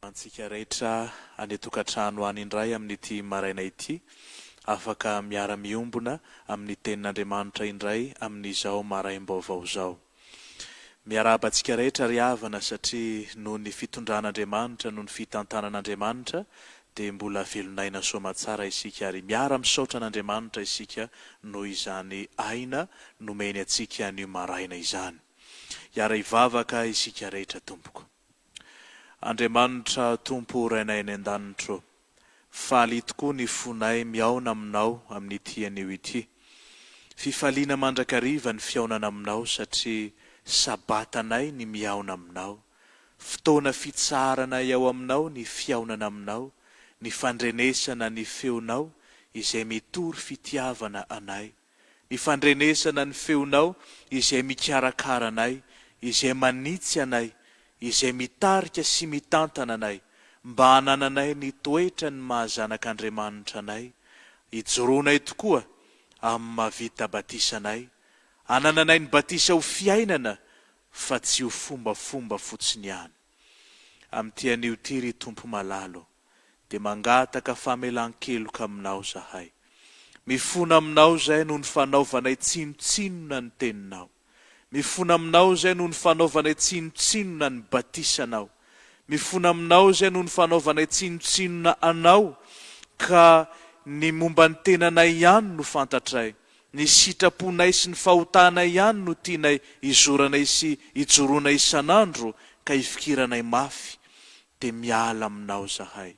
Antsika rehetra any an-tokantrano any indray amin'ity maraina ity, afaka miara-miombona amin'ny Tenin'Andriamanitra indray amin'izao maraim-baovao izao. Miarahaba antsika rehetra ry havana satria noho ny fitondran'Andriamanitra, noho ny fitantanan'Andriamanitra dia mbola velon'aina soamatsara isika ary miara-misaotra an'Andriamanitra isika noho izany aina nomeny antsika anio maraina izany. Hiara-hivavaka isika rehetra tompoko. Andriamanitra Tompo Rainay any an-danitra ô, faly tokoa ny fonay mihaona Aminao amin'ity anio ity. Fifaliana mandrakariva ny fihaonana Aminao satria Sabatanay ny mihaona Aminao. Fotoana fitsaharanay ao Aminao ny fihaonana Aminao, ny fandrenesana ny feonao izay mitory fitiavana anay. Ny fandrenesana ny feonao izay mikarakara anay, izay manitsy anay, izay mitarika sy mitantana anay, mba hanananay ny toetra ny maha zanak'Andriamanitra anay, hijoroanay tokoa amin'ny maha vita batisa anay, hanananay ny batisa ho fiainana fa tsy ho fombafomba fotsiny ihany. Amin'ity anio ity ry Tompo malala ô, dia mangataka famelan-keloka aminao zahay. Mifona aminao zahay noho ny fanaovanay tsinontsinona ny teninao. Mifona aminao zahay noho ny fanaovanay tsinontsinona ny batisanao. Mifona aminao zahay noho ny fanaovanay tsinontsinona anao ka ny momba ny tenanay ihany no fantatray. Ny sitraponay sy ny fahotanay ihany no tianay hizoranay sy hijoroanay isan'andro ka hifikiranay mafy. Dia miala aminao zahay.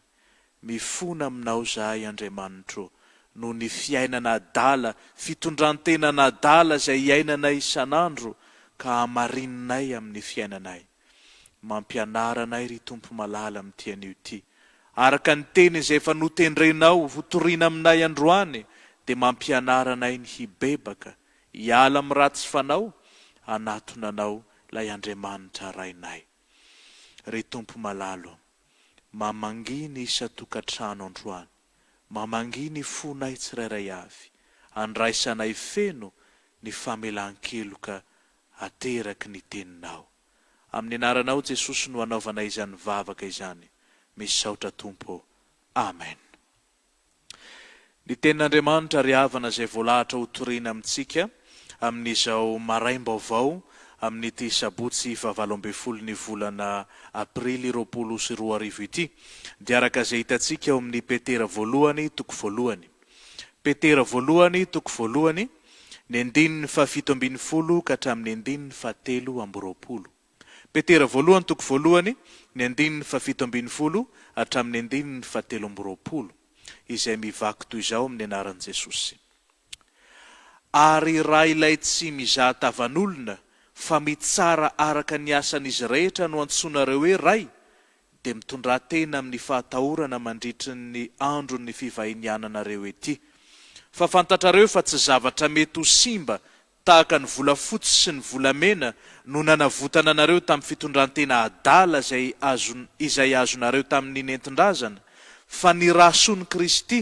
Mifona aminao zahay Andriamanitro noho ny fiainana adala, fitondran-tenana adala izay iainanay isan'andro ka hamarininay amin'ny fiainanay. Mampianara anay ry Tompo malala amin'ity anio ity. Araka ny teny izay efa notendrenao ho torina aminay androany dia mampianara anay ny hibebaka, hiala amin'ny ratsy fanao, hanatona Anao ilay Andriamanitra Rainay. Ry Tompo malala ô, mamangia ny isan-tokantrano androany, mamangia ny fonay tsirairay avy, andraisanay feno ny famelan-keloka ateraky ny Teninao. Amin'ny Anaranao Jesosy no anaovanay izany vavaka izany. Misaotra Tompo ô. Amen. Ny Tenin'Andriamanitra ry havana izay voalahatra ho torina amintsika amin'izao maraim-baovao amin'ity sabotsy fahavalo ambin'ny ny volana aprily 2020 ity dia araka izay hitantsika ao amin'ny Petera voalohany toko voalohany. Petera voalohany toko voalohany, ny andininy fahafito ambin'ny folo ka hatramin'ny andininy fahatelo amby roapolo. Petera voalohany toko voalohany, ny andininy fahafito ambin'ny folo hatramin'ny andininy fahatelo amby roapolo, izay mivaky toy izao amin'ny anaran'i Jesosy. Ary raha ilay tsy mizaha tavan'olona fa mitsara araka ny asan'izy rehetra no antsoinareo hoe Ray, dia mitondrà tena amin'ny fahatahorana mandritry ny andron'ny fivahiniananareo ety. Fa fantatrareo fa tsy zavatra mety ho simba Tahaka ny volafotsy sy ny volamena no nanavotana anareo tamin'ny fitondrantena adala izay azon izay azonareo tamin'ny nentin-drazana, fa ny ra soan'i Kristy,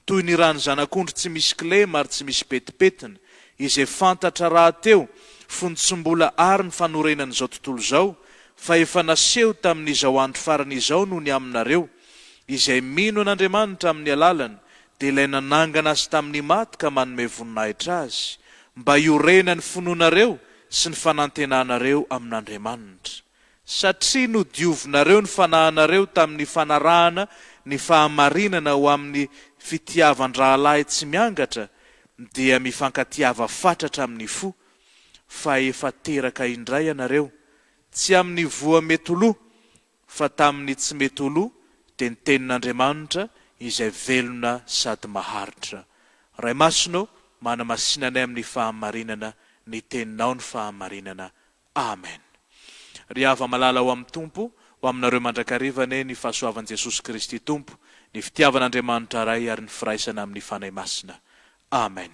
toy ny ran'ny zanak'ondry tsy misy kilema ary tsy misy pentipentina, izay fantatra rahateo fony tsy mbola ary ny fanorenan'izao tontolo izao, fa efa naseho tamin'izao andro farany izao noho ny aminareo, izay mino an'Andriamanitra amin'ny alalany, dia ilay nanangana azy tamin'ny maty ka manome voninahitra azy, mba hiorenan'ny finoanareo sy ny fanantenanareo amin'Andriamanitra. Satria nodiovinareo ny fanahinareo tamin'ny fanarahana ny fahamarinana ho amin'ny fitiavan-drahalahy tsy miangatra, dia mifankatiava fatratra amin'ny fo, fa efa teraka indray ianareo, tsy amin'ny voa mety ho lo, Fa tamin'ny tsy mety ho lo dia ny tenin'Andriamanitra izay velona sady maharitra. Ray Masina ô, manamasina anay amin'ny fahamarinana, ny teninao ny fahamarinana. Amen. Ry hava-malala ao amin'ny Tompo, ho aminareo mandrakariva anie ny fahasoavan'i Jesosy Kristy Tompo, ny fitiavan'Andriamanitra Ray ary ny firaisana amin'ny Fanahy Masina. Amen.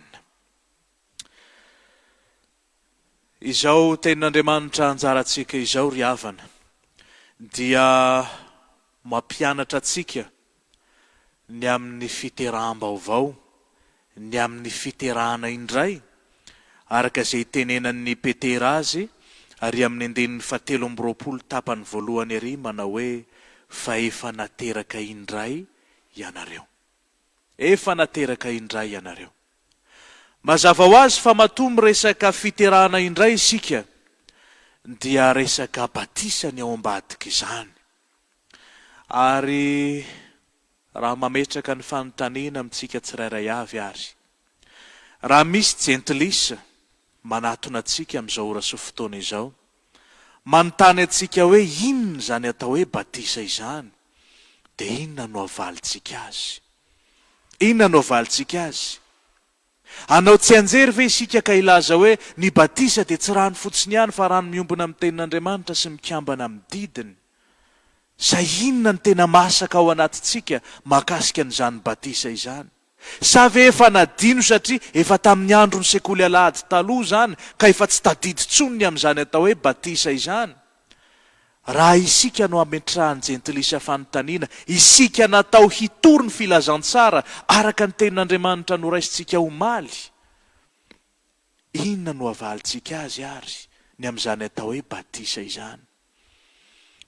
Izao tenin'Andriamanitra anjarantsika izao ry havana dia mampianatra antsika ny amin'ny fiteraham-baovao, ny amin'ny fiterahana indray, araka izay itenenan'i Petera azy ary amin'ny andininy fahatelo amby roapolo tapany voalohany ary manao hoe. Fa efa nateraka indray ianareo. Efa nateraka indray ianareo. Mazava ho azy fa matoa miresaka fiterahana indray isika dia resaka batisa ny ao ambadik'izany. Ary raha mametraka ny fanontaniana amintsika tsirairay avy ary, raha misy jentilisa manatona antsika amin'izao ora sy fotoana izao, manontany antsika hoe inona izany atao hoe batisa izany, dia inona no havalintsika azy? Inona no havalintsika azy? Hanao tsianjery ve isika ka hilaza hoe ny batisa dia tsy rano fotsiny ihany fa rano miombona amin'ny Tenin'Andriamanitra sy mikambana amin'ny didiny? Sa inona no tena masaka ao anatintsika mahakasika an'izany batisa izany? Sa ve efa nadino satria efa tamin'ny andron'ny sekoly alahady taloha izany ka efa tsy tadidy intsony ny amin'izany atao hoe batisa izany? Raha isika no ametrahan'ny jentilisa fanontaniana, isika natao hitory ny filazantsara araka ny tenin'Andriamanitra noraisintsika omaly, inona no havalintsika azy ary ny amin'izany atao hoe batisa izany?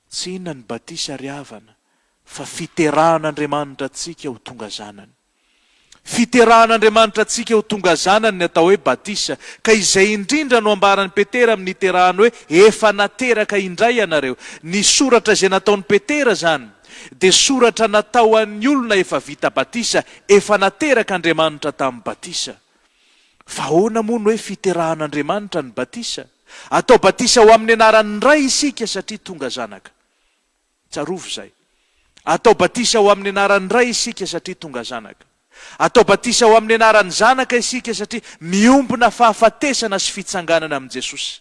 Tsy inona ny batisa ry havana fa fiterahan'Andriamanitra antsika ho tonga zanany. Fiterahan'Andriamanitra antsika ho tonga zanany ny atao hoe batisa, ka izay indrindra no ambaran'i Petera amin'ny niterahany hoe efa nateraka indray ianareo. Ny soratra izay nataon'i Petera izany dia soratra natao an'ny olona efa vita batisa, efa naterak'Andriamanitra tamin'ny batisa. Fa ahoana moa no hoe fiterahan'Andriamanitra ny batisa? Atao batisa ho amin'ny anaran'ny Ray isika satria tonga zanaka. Tsarovy izay. Atao batisa ho amin'ny anaran'ny Ray isika satria tonga zanaka. Atao batisa ho amin'ny anaran'ny Zanaka isika satria miombona fahafatesana sy fitsanganana amin'i Jesosy.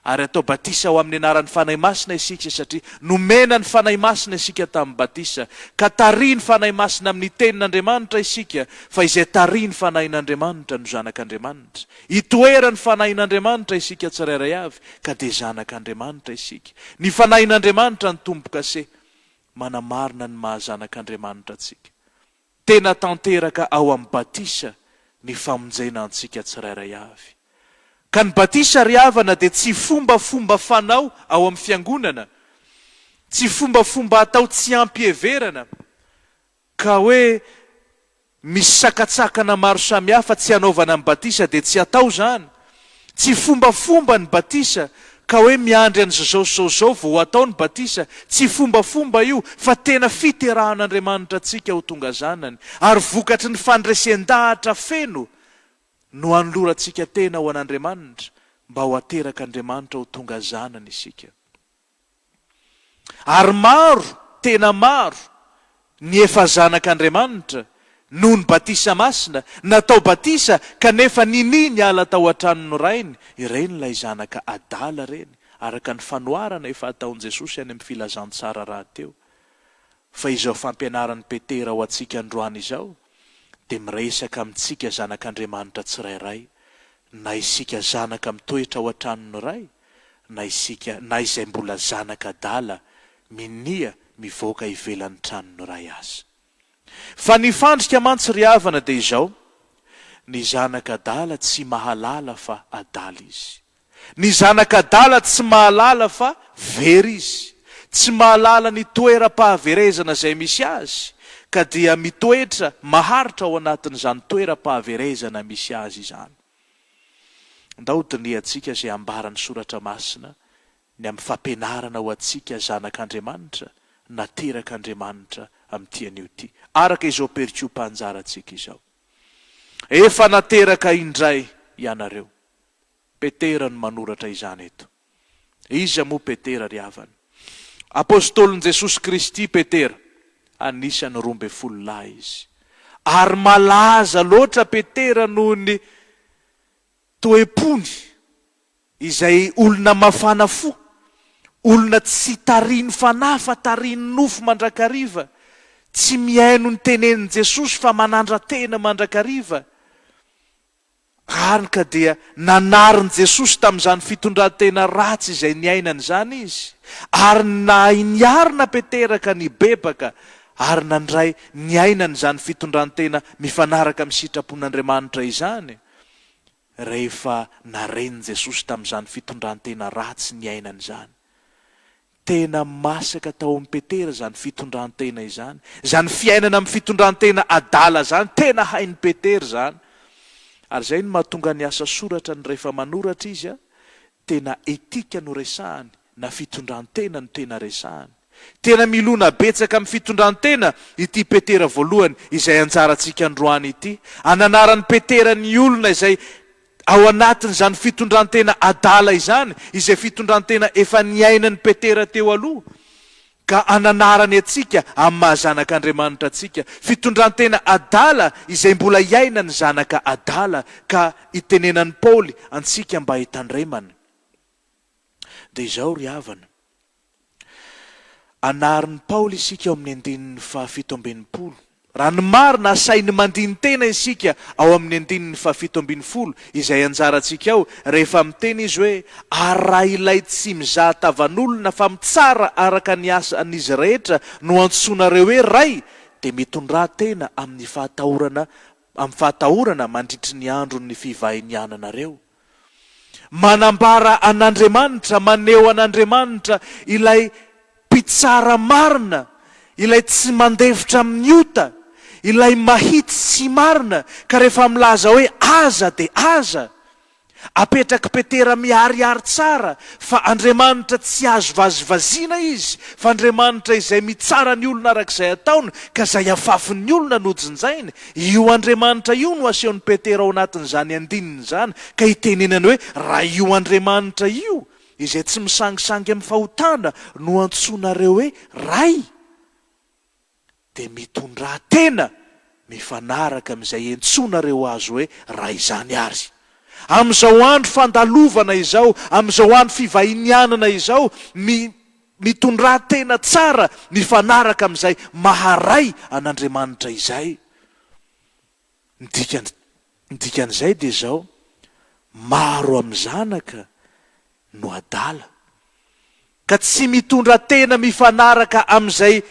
Ary atao batisa ho amin'ny anaran'ny Fanahy Masina isika satria nomena ny Fanahy Masina isika tamin'ny batisa, ka tarihin'ny Fanahy Masina amin'ny Tenin'Andriamanitra isika, fa izay tarihin'ny Fanahin'Andriamanitra no zanak'Andriamanitra. Itoeran'ny Fanahin'Andriamanitra isika tsirairay avy, ka dia zanak'Andriamanitra isika. Ny Fanahin'Andriamanitra no tombo-kase manamarina ny maha zanak'Andriamanitra antsika. Tena tanteraka ao amin'ny batisa ny famonjena antsika tsirairay avy. Ka ny batisa ry havana dia tsy fombafomba fanao ao amin'ny fiangonana, tsy fombafomba atao tsy ampiheverana, ka hoe misy sakatsakana maro samihafa tsy hanaovana ny batisa dia tsy atao izany. Tsy fombafomba ny batisa ka hoe miandry an'izao sy izao izao vao atao ny batisa, tsy fombafomba io fa tena fiterahan'Andriamanitra antsika ho tonga zanany, ary vokatry ny fandresen-dahatra feno no anolorantsika tena ho an'Andriamanitra mba ho aterak'Andriamanitra ho tonga zanany isika. Ary maro, tena maro, ny efa zanak'Andriamanitra, noho ny batisa masina, natao batisa, kanefa ninia niala tao an-tranon'ny rainy, ireny ilay zanaka adala ireny, araka ny fanoharana efa ataon'i Jesosy any amin'ny Filazantsara rahateo. Fa izao fampianaran'i Petera ho antsika androany izao, dia miresaka amintsika zanak'Andriamanitra tsirairay, na isika zanaka mitoetra ao an-tranon'ny Ray, na isika na izay mbola zanaka adala minia mivoaka ivelan'ny tranon'ny Ray aza. Fa ny fandrika mantsy ry havana dia izao, ny zanaka adala tsy mahalala fa adala izy. Ny zanaka adala tsy mahalala fa very izy. Tsy mahalala ny toeram-pahaverezana izay misy azy ka dia mitoetra maharitra ao anatin'izany toeram-pahaverezana misy azy izany. Ndao hodinihantsika izay ambaran'ny Soratra Masina ny amin'ny fampianarana ho antsika zanak'Andriamanitra, naterak'Andriamanitra amin'ity anio ity, araka izao perikopa anjarantsika izao. Efa nateraka indray ianareo. Petera no manoratra izany eto. Iza moa Petera ry havana? Apostolin'i Jesosy Kristy Petera, anisan'ny 12 lahy izy. Ary malaza loatra Petera noho ny toe-pony, izay olona mafana fo, olona tsy tarihin'ny fanahy fa tarihin'ny nofo mandrakariva, tsy mihaino ny tenenin'i Jesosy fa manandra-tena mandrakariva. Hany ka dia nanarin'i Jesosy tamin'izany fitondran-tena ratsy izay niainany izany izy, ary nahay niarina Petera ka nibebaka ary nandray niainany izany fitondran-tena mifanaraka amin'ny sitrapon'Andriamanitra izany, rehefa narenin'i Jesosy tamin'izany fitondran-tena ratsy niainany izany. Tena masaka tao amin'i Petera izany fitondran-tena izany. Izany fiainana amin'ny fitondran-tena adala izany, tena hain'i Petera izany. Ary izay no mahatonga ny asa soratrany rehefa manoratra izy, tena etika no resahany na fitondran-tena no tena resahany. Tena milona betsaka amin'ny fitondran-tena ity Petera voalohany izay anjarantsika androany ity. Ananaran'i Petera ny olona izay ao anatin'izany fitondran-tena adala izany, izay fitondran-tena efa niainan'i Petera teo aloha, ka ananarany antsika amin'ny maha zanak'Andriamanitra antsika. Fitondran-tena adala izay mbola iainan'ny zanaka adala, ka itenenan'i Paoly antsika mba hitandremana. Dia izao ry havana, Anarin'i Paoly isika ao amin'ny andininy fahafito ambin'ny folo. Raha ny marina, asainy mandini-tena isika ao amin'ny andininy fahafito ambin'ny folo, izay anjarantsika ao, rehefa miteny izy hoe, Ary raha ilay tsy mizaha tavan'olona fa mitsara araka ny asan'izy rehetra no antsoinareo hoe Ray, dia mitondrà tena amin'ny fahatahorana amin'ny fahatahorana mandritry ny andron'ny fivahiniananareo. Manambara an'Andriamanitra, maneho an'Andriamanitra ilay Mpitsara marina, ilay tsy mandefitra amin'ny ota, ilay mahitsy sy marina, ka rehefa milaza hoe aza dia aza. Apetrak'i Petera miharihary tsara fa Andriamanitra tsy azo vazivaziana Izy, fa Andriamanitra izay mitsara ny olona araka izay ataony, ka izay afafin'ny olona no jinjainy. Io Andriamanitra io no asehon'i Petera ao anatin'izany andininy izany, ka itenenany hoe, Raha io Andriamanitra io, izay tsy misangisangy amin'ny fahotana, no antsoinareo hoe Ray, dia mitondrà tena mifanaraka amin'izay iantsoanareo azy hoe Ray izany àry. Amin'izao andro fandalovana izao, amin'izao andro fivahinianana izao, mi, mitondrà tena tsara mifanaraka amin'izay maha Ray an'Andriamanitra izay. Ny dikany, ny dikan'izay dia izao, maro amin'ny zanaka no adala, ka tsy mitondra tena mifanaraka amin'izay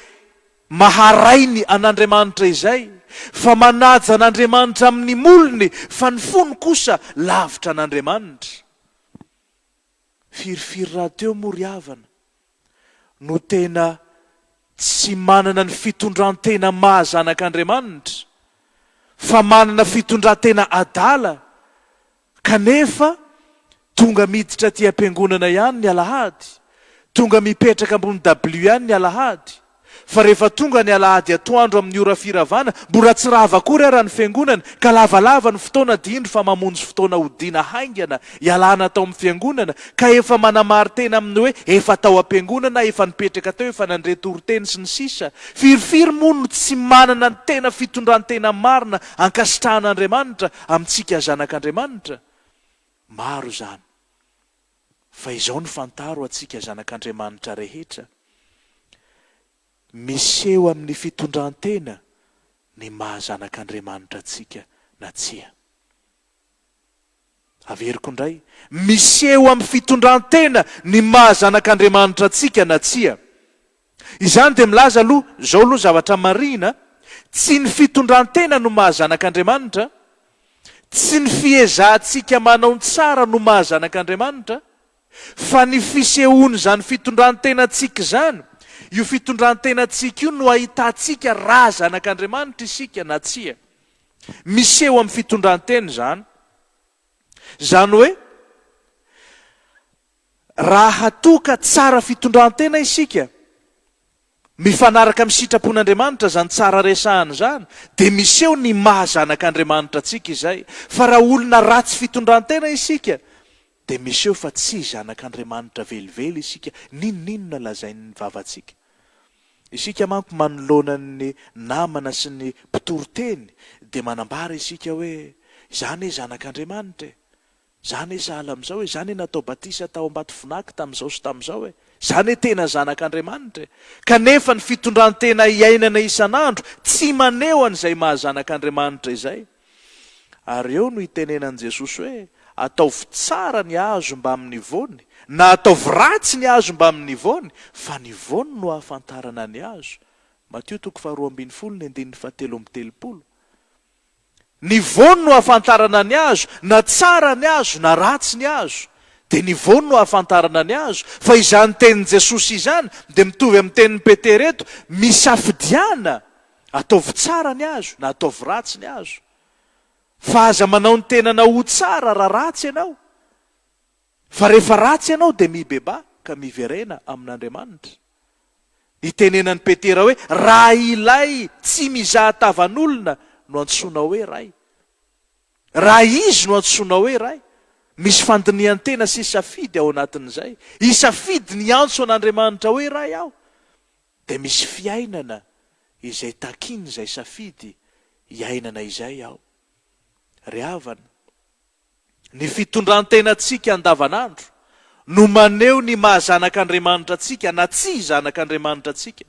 maha Rainy an'Andriamanitra izay, fa manaja an'Andriamanitra amin'ny molony, fa ny fony kosa lavitra an'Andriamanitra. Firifiry rahateo moa ry havana no tena tsy manana ny fitondran-tena maha zanak'Andriamanitra, fa manana fitondran-tena adala, Kanefa tonga miditra aty am-piangonana ihany ny alahady, tonga mipetraka ambony dabilio ihany ny alahady, fa rehefa tonga ny alahady atoandro amin'ny ora firavana, mbola tsy rava akory ara ny fiangonana, ka lavalava ny fotoana dia indro fa mamonjy fotoana hodiana haingana hialana tao amin'ny fiangonana, ka efa manamari-tena amin'ny hoe efa tao am-piangonana, efa nipetraka teo, efa nandre toriteny sy ny sisa Firifiry moa no tsy manana ny tena fitondran-tena marina ankasitrahan'Andriamanitra amintsika zanak'Andriamanitra? Maro izany. Fa izao no fantaro antsika zanak'Andriamanitra rehetra, miseho amin'ny fitondran-tena ny maha zanak'Andriamanitra antsika na tsia. Averiko indray, miseho amin'ny fitondran-tena ny maha zanak'Andriamanitra antsika na tsia. Izany dia milaza aloha, izao aloha zavatra marihina, tsy ny fitondran-tena no maha zanak'Andriamanitra, tsy ny fiezahantsika manao ny tsara no maha zanak'Andriamanitra, fa ny fisehoan'izany fitondran-tenantsika izany, io fitondran-tenantsika io no ahitantsika raha zanak'Andriamanitra isika na tsia. Miseho amin'ny fitondran-tena izany. Izany hoe, Raha toa ka tsara fitondran-tena isika, mifanaraka amin'ny sitrapon'Andriamanitra izany tsara resahana izany, dia miseho ny maha zanak'Andriamanitra antsika izay. Fa raha olona ratsy fitondran-tena isika, dia miseho fa tsy zanak'Andriamanitra velively isika, n'inon'inona lazain'ny vavantsika. Isika manko manoloana ny namana sy ny mpitory teny, dia manambara isika hoe, Izaho anie zanak'Andriamanitra e! Za anie sahala amin'izao e, za anie natao batisa tao Ambatovonaky tamin'izao sy tamin'izao e, za anie tena zanak'Andriamanitra e. Kanefa ny fitondran-tena iainana isan'andro tsy maneho an'izay maha zanak'Andriamanitra izay. Ary eo no itenenan'i Jesosy hoe, ataovy tsara ny hazo mbamin'ny voany, na ataovy ratsy ny hazo mbamin'ny voany, fa ny voany no ahafantarana ny hazo. Matio toko faharoa ambin'ny folo ny andininy fahatelo amby telopolo. Ny voany no ahafantarana ny hazo, na tsara ny hazo na ratsy ny hazo. Dia ny voany no ahafantarana ny hazo. Fa izany tenin'i Jesosy izany dia mitovy amin'ny tenin'i Petera eto, misafidiana, ataovy tsara ny hazo na ataovy ratsy ny hazo. Fa aza manao ny tenanao ho tsara raha ratsy ianao. Fa rehefa ratsy ianao dia mibebaha ka miverena amin'Andriamanitra. Nitenenan'i Petera hoe, Raha ilay tsy mizaha tavan'olona no antsoinao hoe Ray. Raha Izy no antsoinao hoe Ray. Misy fandinihan-tena sy safidy ao anatin'izay. Hisafidy ny hiantso an'Andriamanitra hoe Ray aho. Dia misy fiainana izay takian'izay safidy iainana izay aho. Ry havana, Ny fitondran-tenantsika andavanandro no maneho ny maha zanak'Andriamanitra antsika na tsy zanak'Andriamanitra antsika.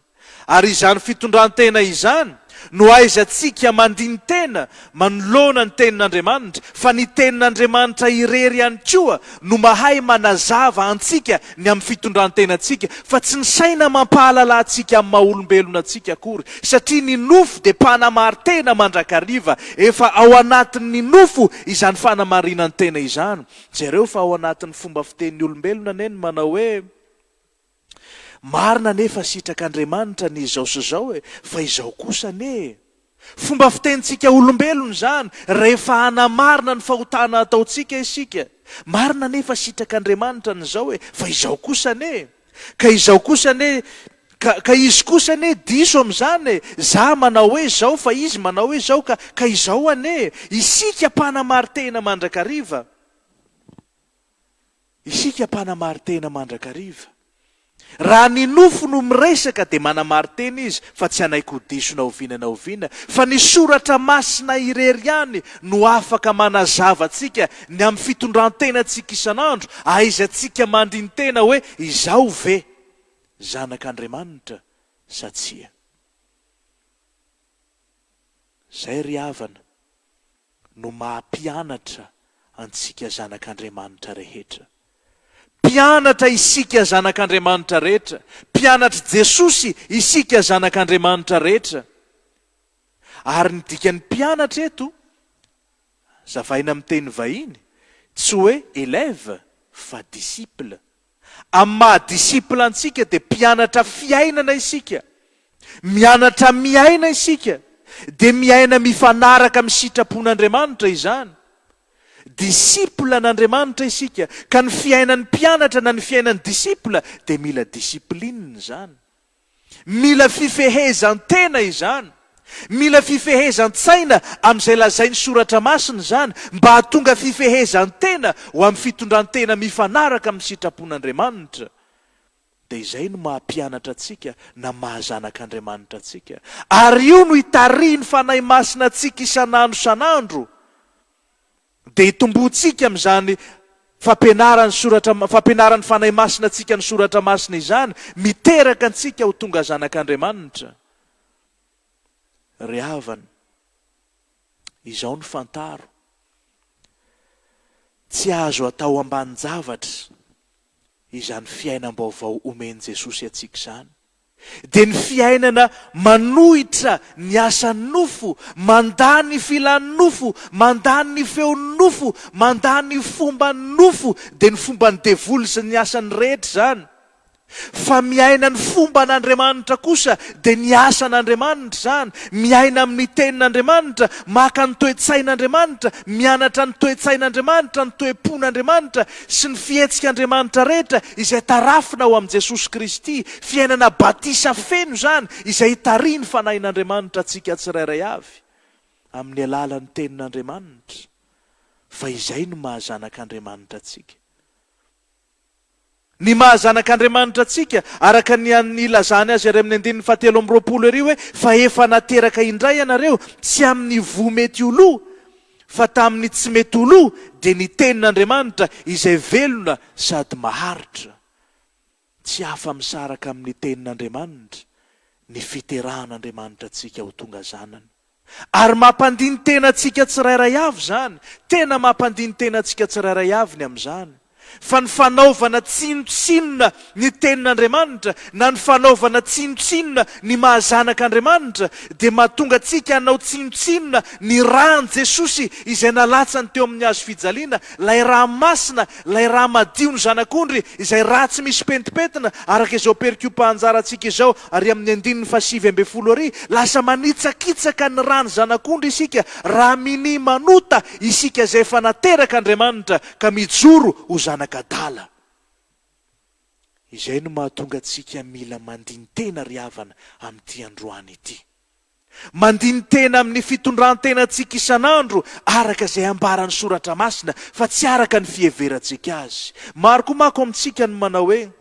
Ary izany fitondran-tena izany no ahaizantsika mandini-tena manoloana ny Tenin'Andriamanitra, fa ny Tenin'Andriamanitra irery ihany koa no mahay manazava antsika ny amin'ny fitondran-tenantsika, fa tsy ny saina mampahalala antsika amin'ny maha olombelona antsika akory, satria ny nofo dia mpanamari-tena mandrakariva, efa ao anatin'ny nofo izany fanamarinan-tena izany. Jereo fa ao anatin'ny fomba fitenin'ny olombelona anie ny manao hoe, Marina anie fa sitrak'Andriamanitra ny izao sy izao e, fa izao kosa anie e. Fomba fitenintsika olombelona izany rehefa hanamarina ny fahotana ataontsika isika. Marina anie fa sitrak'Andriamanitra ny izao e, fa izao kosa anie e. Ka izao kosa anie, ka, ka izy kosa anie diso amin'izany e, za manao hoe izao fa izy manao hoe izao ka, ka izao anie e. Isika mpanamari-tena mandrakariva. Isika mpanamari-tena mandrakariva. Raha ny nofo no miresaka dia manamari-tena izy fa tsy hanaiky ho diso na oviana na oviana, fa ny Soratra Masina irery ihany no afaka manazava antsika ny amin'ny fitondran-tenantsika isan'andro, ahaizantsika mandini-tena hoe izaho ve zanak'Andriamanitra sa tsia. Izay ry havana no maha mpianatra antsika zanak'Andriamanitra rehetra. Mpianatra isika zanak'Andriamanitra rehetra, mpianatr'i Jesosy isika zanak'Andriamanitra rehetra. Ary ny dikan'ny mpianatra eto, zavaina amin'ny teny vahiny, tsy hoe élève fa disciple. Amin'ny maha disciple antsika dia mpianatra fiainana isika. Mianatra miaina isika. Dia miaina mifanaraka amin'ny sitrapon'Andriamanitra izany. Disciple an'Andriamanitra isika, ka ny fiainan'ny mpianatra na ny fiainan'ny disciple dia mila discipline izany. Mila fifehezan-tena izany. Mila fifehezan-tsaina amin'izay lazain'ny Soratra Masina izany, mba hahatonga fifehezan-tena ho amin'ny fitondran-tena mifanaraka amin'ny sitrapon'Andriamanitra. Dia izay no maha mpianatra antsika na maha zanak'Andriamanitra antsika. Ary io no itarihin'ny Fanahy Masina antsika isan'andro isan'andro. Dia hitomboantsika amin'izany fampianaran'ny Soratra, fampianaran'ny Fanahy Masina antsika ny Soratra Masina izany, miteraka antsika ho tonga zanak'Andriamanitra. Ry havana, izao no fantaro, tsy azo atao ambanin-javatra izany fiainam-baovao omen'i Jesosy antsika izany. Dia ny fiainana manohitra ny asan'ny nofo, mandà ny filan'ny nofo, mandà ny feon'ny nofo, mandà ny fomban'ny nofo, dia ny fomban'ny devoly sy ny asany rehetra izany. Fa miaina ny fomban'Andriamanitra kosa dia ny asan'Andriamanitra izany, miaina amin'ny tenin'Andriamanitra, maka ny toe-tsain'Andriamanitra, mianatra ny toe-tsain'Andriamanitra, ny toe-pon'Andriamanitra sy ny fihetsik'Andriamanitra rehetra izay tarafina ao amin'i Jesosy Kristy, fiainana batisa feno izany izay itarihin'ny Fanahin'Andriamanitra antsika tsirairay avy amin'ny alalan'ny tenin'Andriamanitra, fa izay no maha zanak'Andriamanitra antsika. Ny maha zanak'Andriamanitra antsika, araka ny nilazany azy ary amin'ny andininy fahatelo amby 20 ery hoe, Fa efa nateraka indray ianareo, tsy amin'ny voa mety ho lo, fa tamin'ny tsy mety ho lo, dia ny tenin'Andriamanitra izay velona sady maharitra. Tsy afa-misaraka amin'ny tenin'Andriamanitra ny fiterahan'Andriamanitra antsika ho tonga zanany. Ary mampandini-tena antsika tsirairay avy izany, tena mampandini-tena antsika tsirairay avy ny amin'izany. Fa ny fanaovana tsinontsinona ny Tenin'Andriamanitra na ny fanaovana tsinontsinona ny maha zanak'Andriamanitra dia mahatonga antsika hanao tsinontsinona ny ràn'i Jesosy izay nalatsany teo amin'ny hazo fijaliana, ilay rà masina, ilay rà madio ny Zanak'ondry, izay rà tsy misy pentimpentina, araka izao perikopa anjarantsika izao ary amin'ny andininy faha-19 ary, lasa manitsakitsaka ny ràn'ny Zanak'ondry isika raha minia manota isika izay efa naterak'Andriamanitra ka mijoro ho zanak'adala. Izay no mahatonga antsika mila mandini-tena ry havana amin'ity androany ity. Mandini-tena amin'ny fitondran-tenantsika isan'andro araka izay ambaran'ny Soratra Masina fa tsy araka ny fiheverantsika azy. Maro koa manko amintsika ny manao hoe,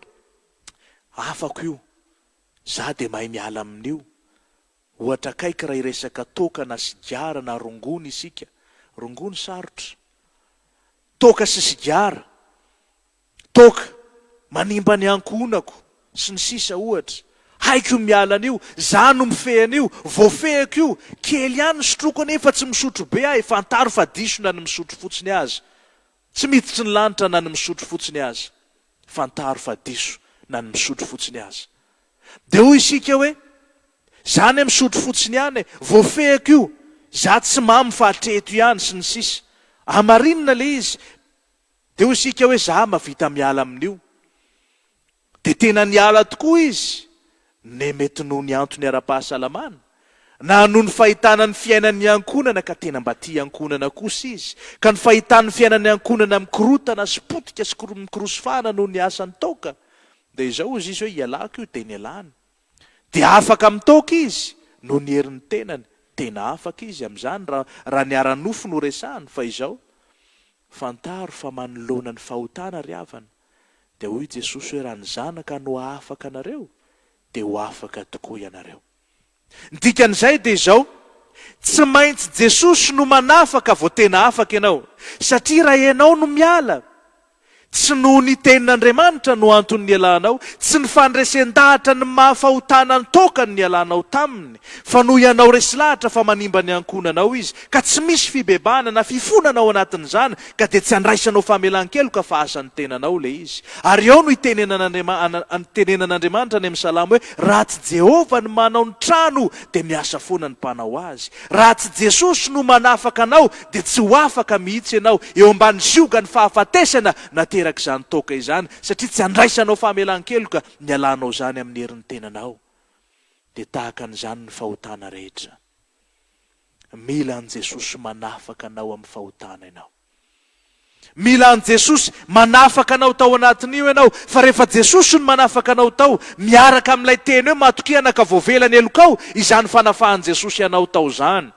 afako io, za dia mahay miala amin'io. Ohatra akaiky raha hiresaka toaka na sigara na rongony isika, rongony sarotra, toaka sy sigara, Toaka, manimba ny ankohonako, sy ny sisa ohatra. Haiko ny miala an'io, za no mifehy an'io, voafehiko io, kely ihany ny sotroiko anefa tsy misotro be aho e, fantaro fa diso na ny misotro fotsiny aza. Tsy miditry ny lanitra na ny misotro fotsiny aza. Fantaro fa diso na ny misotro fotsiny aza. Dia hoy isika hoe, za anie misotro fotsiny ihany e, voafehiko io, za tsy mamo fa hatreto ihany, sy ny sisa. Amarinina le izy, Dia hoy isika hoe za mavita miala amin'io. Dia tena niala tokoa izy, ne mety noho ny antony ara-pahasalamana, na noho ny fahitana ny fiainan'ny ankohonana ka tena mba tia ankohonana kosa izy, ka ny fahitany ny fiainan'ny ankohonana mikorotana sy potika sy mikorosifahana noho ny asan'ny toaka, dia izao hozy izy hoe ialako io, dia nialany. Dia afaka mitaoka izy noho ny herin'ny tenany, tena afaka izy amin'izany raha raha ny ara-nofo no resahany, fa izao, Fantaro fa manoloana ny fahotana ry havana, dia hoy Jesosy hoe raha ny Zanaka no hahafaka anareo, dia ho afaka tokoa ianareo. Ny dikan'izay dia izao, tsy maintsy Jesosy no manafaka vao tena afaka ianao, satria raha ianao no miala, Tsy noho ny Tenin'Andriamanitra no antony nialanao, tsy ny fandresen-dahatra ny maha fahotana ny toaka no nialanao taminy, fa noho ianao resy lahatra fa manimba ny ankohonanao izy, ka tsy misy fibebahana na fifonana ao anatin'izany, ka dia tsy andraisanao famelan-keloka fa asan'ny tenanao ilay izy. Ary eo no itenenan'Andriamanitra any amin'ny Salamo hoe, Raha tsy Jehovah no manao ny trano, dia miasa foana ny mpanao azy. Raha tsy Jesosy no manafaka anao dia tsy ho afaka mihitsy ianao eo ambany ziogan'ny fahafatesana naterak'izany toaka izany satria tsy andraisanao famelan-keloka ny alanao izany amin'ny herin'ny tenanao. Dia tahaka an'izany ny fahotana rehetra. Mila an'i Jesosy manafaka anao amin'ny fahotana ianao. Mila an'i Jesosy manafaka anao tao anatin'io ianao, fa rehefa Jesosy no manafaka anao tao, miaraka amin'ilay teny hoe matokia anaka voavela ny helokao, izany fanafahan'i Jesosy anao tao izany.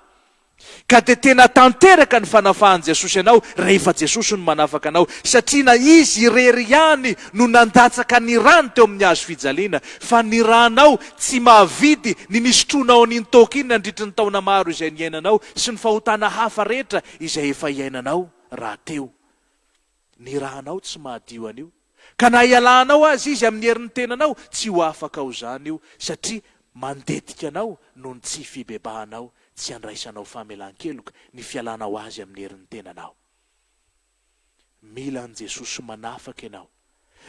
Ka dia tena tanteraka ny fanafahan'i Jesosy anao rehefa Jesosy no manafaka anao, satria na Izy irery ihany no nandatsaka ny rany teo amin'ny hazo fijaliana, fa ny ranao tsy mahavidy ny nisotroanao an'iny toaka iny nandritry ny taona maro izay niainanao sy ny fahotana hafa rehetra izay efa iainanao rahateo. Ny rànao tsy mahadio an'io. Ka na hialanao aza izy amin'ny herin'ny tenanao, tsy ho afaka ao izany io, satria mandetika anao noho ny tsy fibebahanao, tsy andraisanao famelan-keloka, ny fialanao azy amin'ny herin'ny tenanao. Mila an'i Jesosy manafaka ianao.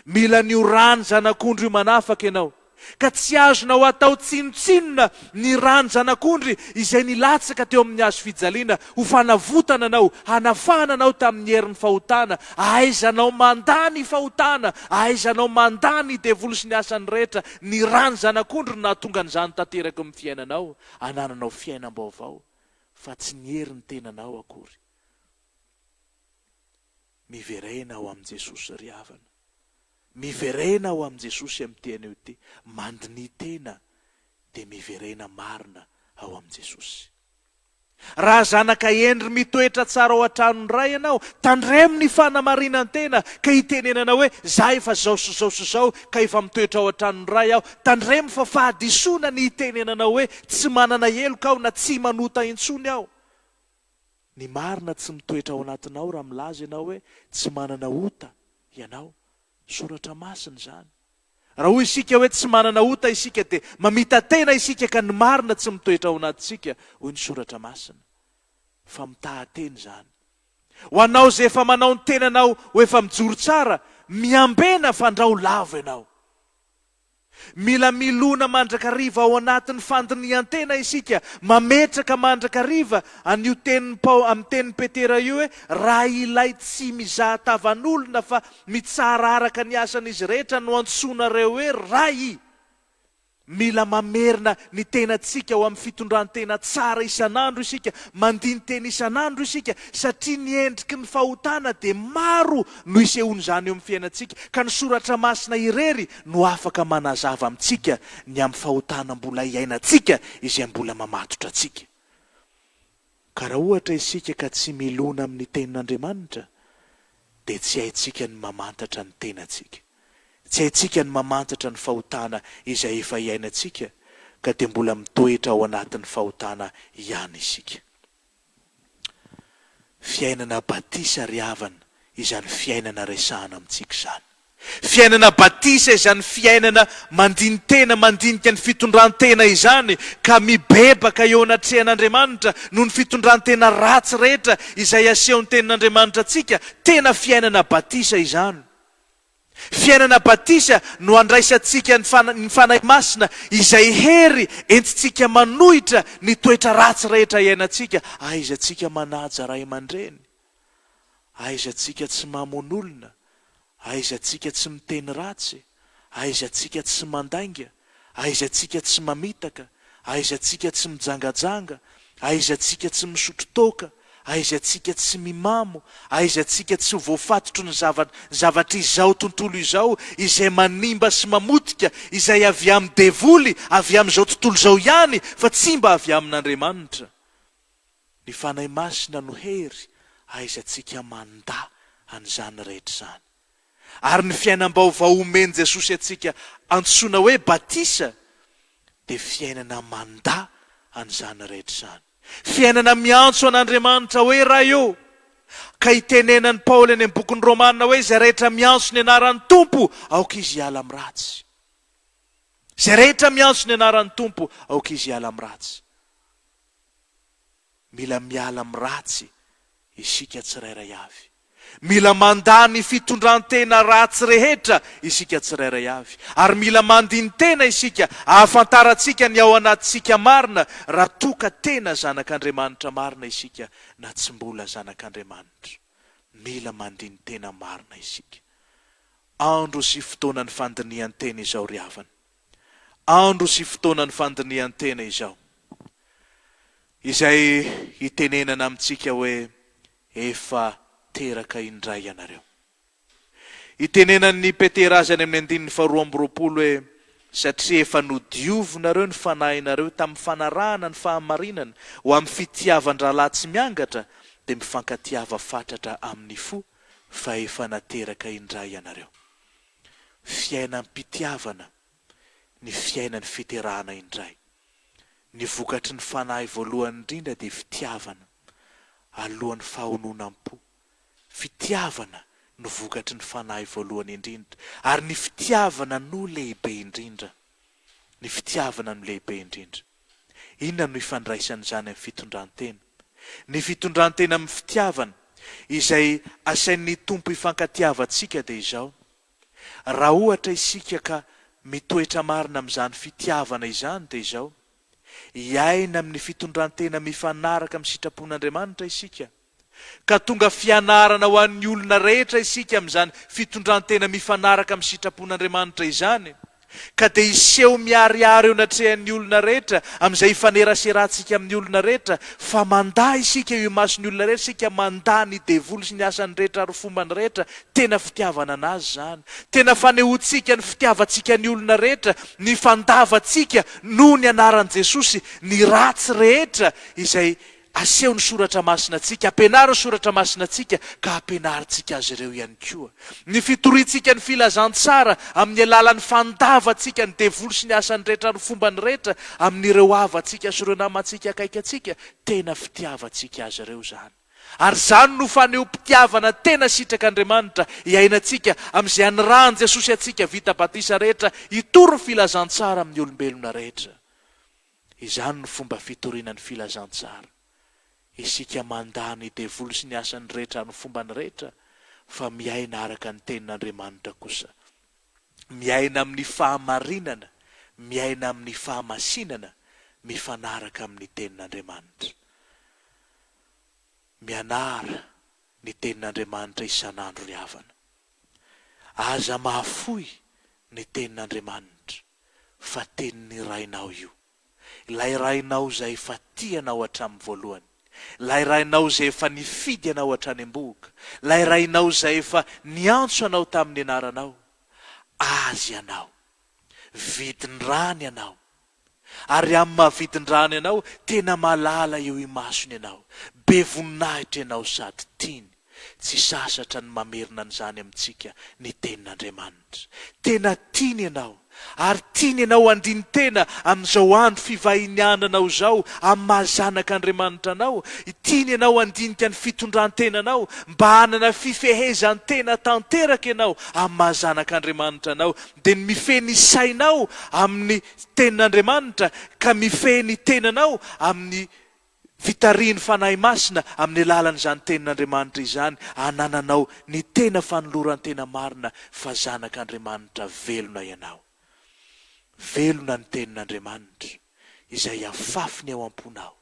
Mila an'io ràn'ny Zanak'ondry io manafaka ianao. Ka tsy azonao atao tsinontsinona ny ràn'ny Zanak'ondry izay nilatsaka teo amin'ny hazo fijaliana ho fanavotana anao, hanafahana anao tamin'ny herin'ny fahotana, ahaizanao mandà ny fahotana, ahaizanao mandà ny devoly sy ny asany rehetra. Ny ràn'ny Zanak'ondry no nahatonga an'izany tanteraka eo amin'ny fiainanao, hanananao fiainam-baovao, fa tsy ny herin'ny tenanao akory. Miverena ao amin'i Jesosy ry havana. Miverena ao amin'i Jesosy amin'ity anio ity. Mandiniha tena dia miverena marina ao amin'i Jesosy. Raha zanaka hendry mitoetra tsara ao an-tranon'ny Ray ianao, tandremo ny fanamarinan-tena ka hitenenana hoe, za efa zao sy zao sy zao ka efa mitoetra ao an-tranon'ny Ray aho. Tandremo fa fahadisoana ny hitenenana hoe, tsy manana heloka aho na tsy manota intsony aho. Ny marina tsy mitoetra ao anatinao raha milaza ianao hoe tsy manana ota ianao. Soratra masina izany. Raha hoy isika hoe tsy manana ota isika dia mamita-tena isika ka ny marina tsy mitoetra ao anatintsika, hoy ny soratra masina. Famitahan-tena izany. Ho anao izay efa manao ny tenanao ho efa mijoro tsara, miambena fandrao lavo ianao. Mila milona mandrakariva ao anatin'ny fandinihan-tena isika, mametraka mandrakariva an'io tenin'i Pao amin'ny tenin'i Petera io hoe, raha ilay tsy mizaha tavan'olona fa mitsara araka ny asan'izy rehetra no antsoinareo hoe Ray. Mila mamerina ny tenantsika ho amin'ny fitondran-tena tsara isan'andro isika, mandini-tena isan'andro isika, satria ny endriky ny fahotana dia maro no isehoan'izany eo amin'ny fiainantsika, ka ny Soratra Masina irery no afaka manazava amintsika ny amin'ny fahotana mbola iainantsika izay mbola mamatotra antsika. Ka raha ohatra isika ka tsy milona amin'ny Tenin'Andriamanitra, dia tsy haintsika ny mamantatra ny tenantsika. Tsy haintsika ny mamantatra ny fahotana izay efa iainantsika, ka dia mbola mitoetra ao anatin'ny fahotana ihany isika. Fiainana batisa ry havana izany fiainana resahana amintsika izany. Fiainana batisa izany fiainana mandini-tena, mandinika ny fitondran-tena izany, ka mibebaka eo anatrehan'Andriamanitra noho ny fitondran-tena ratsy rehetra izay asehon'ny Tenin'Andriamanitra antsika, tena fiainana batisa izany. Fiainana batisa no andraisantsika ny ny Fanahy Masina izay hery entintsika manohitra ny toetra ratsy rehetra iainantsika, ahaizantsika manaja ray aman-dreny, ahaizantsika tsy mamono olona, ahaizantsika tsy miteny ratsy, ahaizantsika tsy mandainga, ahaizantsika tsy mamitaka, ahaizantsika tsy mijangajanga, ahaizantsika tsy misotro toaka, ahaizantsika tsy mimamo, ahaizantsika tsy ho voafatotry ny zava zavatr'izao tontolo izao izay manimba sy mamotika, izay avy amin'ny devoly, avy amin'izao tontolo izao ihany, fa tsy mba avy amin'Andriamanitra. Ny Fanahy Masina no hery ahaizantsika mandà an'izany rehetra izany. Ary ny fiainam-baovao omen'i Jesosy antsika antsoina hoe batisa dia fiainana mandà an'izany rehetra izany. Fiainana miantso an'Andriamanitra hoe Ray ô! Ka itenenan'i Paoly any amin'ny bokin'ny Romana hoe izay rehetra miantso ny anaran'ny Tompo aoka izy hiala amin'ny ratsy. Izay rehetra miantso ny anaran'ny Tompo aoka izy hiala amin'ny ratsy. Mila miala amin'ny ratsy isika tsirairay avy. Mila mandà ny fitondran-tena ratsy rehetra isika tsirairay avy. Ary mila mandini-tena isika ahafantarantsika ny ao anatintsika marina raha toa ka tena zanak'Andriamanitra marina isika na tsy mbola zanak'Andriamanitra. Mila mandini-tena marina isika. Andro sy fotoanan'ny fandinihan-tena izao ry havana. Andro sy fotoanan'ny fandinihan-tena izao, izay hitenenana amintsika hoe efa teraka indray ianareo. Itenenan'i Petera azy any amin'ny andininy faharoa amby 20 hoe, Satria efa nodiovinareo ny fanahinareo tamin'ny fanarahana ny fahamarinana ho amin'ny fitiavan-drahalahy tsy miangatra, dia mifankatiava fatratra amin'ny fo, fa efa nateraka indray ianareo. Fiainam-pitiavana ny fiainan'ny fiterahana indray. Ny vokatry ny fanahy voalohany indrindra dia fitiavana, alohan'ny fahononam-po. Fitiavana no vokatry ny fanahy voalohany indrindra, ary ny fitiavana no lehibe indrindra. Ny fitiavana no lehibe indrindra. Inona no ifandraisan'izany amin'ny fitondran-tena? Ny fitondran-tena amin'ny fitiavana, izay asain'ny Tompo ifankatiavantsika dia izao, Raha ohatra isika ka mitoetra marina amin'izany fitiavana izany dia izao, hiaina amin'ny fitondran-tena mifanaraka amin'ny sitrapon'Andriamanitra isika, ka tonga fianarana ho an'ny olona rehetra isika amin'izany fitondran-tena mifanaraka amin'ny sitrapon'Andriamanitra izany, ka dia hiseho miharihary eo anatrehan'ny olona rehetra, amin'izay ifaneraserantsika amin'ny olona rehetra, fa mandà isika eo imason'ny olona rehetra isika, mandà ny devoly sy ny asany rehetra ary fombany rehetra, tena fitiavana an'azy izany, tena fanehoantsika ny fitiavantsika ny olona rehetra, ny fandavantsika noho ny anaran'i Jesosy ny ratsy rehetra izay Aseho ny soratra masina antsika, ampianaro ny soratra masina antsika, ka ampianarintsika azy ireo ihany koa. Ny fitoriantsika ny filazantsara amin'ny alalan'ny fandavantsika ny devoly sy ny asany rehetra ary ny fombany rehetra amin'ireo havantsika sy ireo namantsika akaiky antsika, tena fitiavantsika azy ireo izany. Ary izany no fanehoam-pitiavana tena sitrak'Andriamanitra iainantsika amin'izay anirahan'i Jesosy antsika vita batisa rehetra hitory ny filazantsara amin'ny olombelona rehetra. Izany no fomba fitoriana ny filazantsara. Isika mandà ny devoly sy ny asany rehetra ary ny fombany rehetra, fa miaina araka ny Tenin'Andriamanitra kosa. Miaina amin'ny fahamarinana, miaina amin'ny fahamasinana mifanaraka amin'ny Tenin'Andriamanitra. Mianara ny Tenin'Andriamanitra isan'andro ry havana. Aza mahafoy ny Tenin'Andriamanitra fa Tenin'ny Rainao io. Ilay Rainao izay efa tia anao hatramin'ny voalohany. Ilay Rainao izay efa nifidy anao hatrany am-bohoka. Ilay Rainao izay efa niantso anao tamin'ny anaranao. Azy ianao. Vidin-drany ianao. Ary amin'ny maha vidin-drany anao, tena malala eo imasony ianao. Be voninahitra ianao sady tiany. Tsy sasatra ny mamerina an'izany amintsika ny Tenin'Andriamanitra. Tena tiany ianao, ary tiany ianao handini-tena amin'izao andro fivahiniananao izao amin'ny maha zanak'Andriamanitra anao. Tiany ianao handinika ny fitondran-tenanao mba hanana fifehezan-tena tanteraka ianao amin'ny maha zanak'Andriamanitra anao. Dia ny mifehy ny sainao amin'ny Tenin'Andriamanitra ka mifehy ny tenanao amin'ny Fitarihin'ny Fanahy Masina amin'ny alalan'izany Tenin'Andriamanitra izany anananao ny tena fanoloran-tena marina fa zanak'Andriamanitra velona ianao. Velona ny Tenin'Andriamanitra izay afafiny ao am-ponao.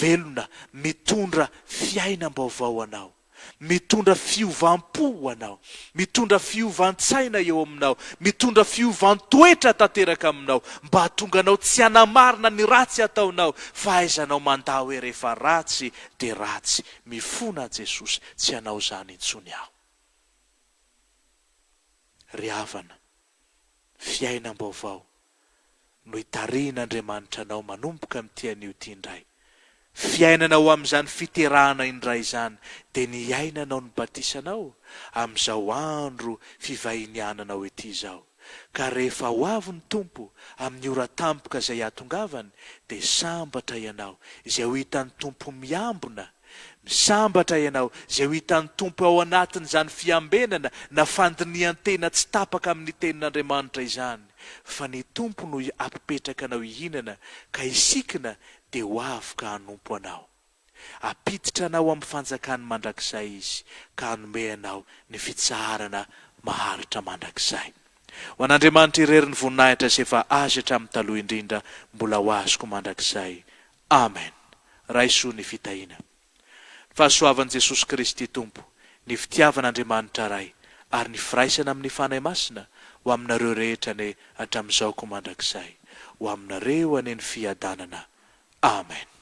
Velona mitondra fiainam-baovao anao. Mitondra fiovam-po ho anao, mitondra fiovan-tsaina eo aminao, mitondra fiovan-toetra tanteraka aminao, mba hahatonga anao tsy hanamarina ny ratsy ataonao, fahaizanao mandà hoe rehefa ratsy dia ratsy, mifona aho Jesosy, tsy hanao izany intsony aho. Ry havana, fiainam-baovao no itarihin'Andriamanitra anao manomboka amin'ity anio ity indray. Fiainana ho amin'izany fiterahana indray izany dia ny hiainanao ny batisanao amin'izao andro fivahiniananao ity izao. Ka rehefa ho avy ny Tompo amin'ny ora tampoka izay hahatongavany dia sambatra ianao izay ho hitan'ny Tompo miambina Sambatra ianao izay ho hitan'ny Tompo ao anatin'izany fiambenana na fandinihan-tena tsy tapaka amin'ny Tenin'Andriamanitra izany, fa ny Tompo no hampipetraka anao hihinana ka hisikina dia ho avy ka hanompo anao. Hampiditra anao amin'ny fanjakany mandrakizay Izy ka hanome anao ny fitsaharana maharitra mandrakizay. Ho an'Andriamanitra irery ny voninahitra izay efa Azy hatramin'ny taloha indrindra mbola ho Azy koa mandrakizay. Amen! Raiso ny fitahiana. Ny fahasoavan'i Jesosy Kristy Tompo, ny fitiavan'Andriamanitra Ray, ary ny firaisana amin'ny Fanahy Masina ho aminareo rehetra anie hatramin'izao koa mandrakizay. Ho aminareo anie ny fiadanana. Amen!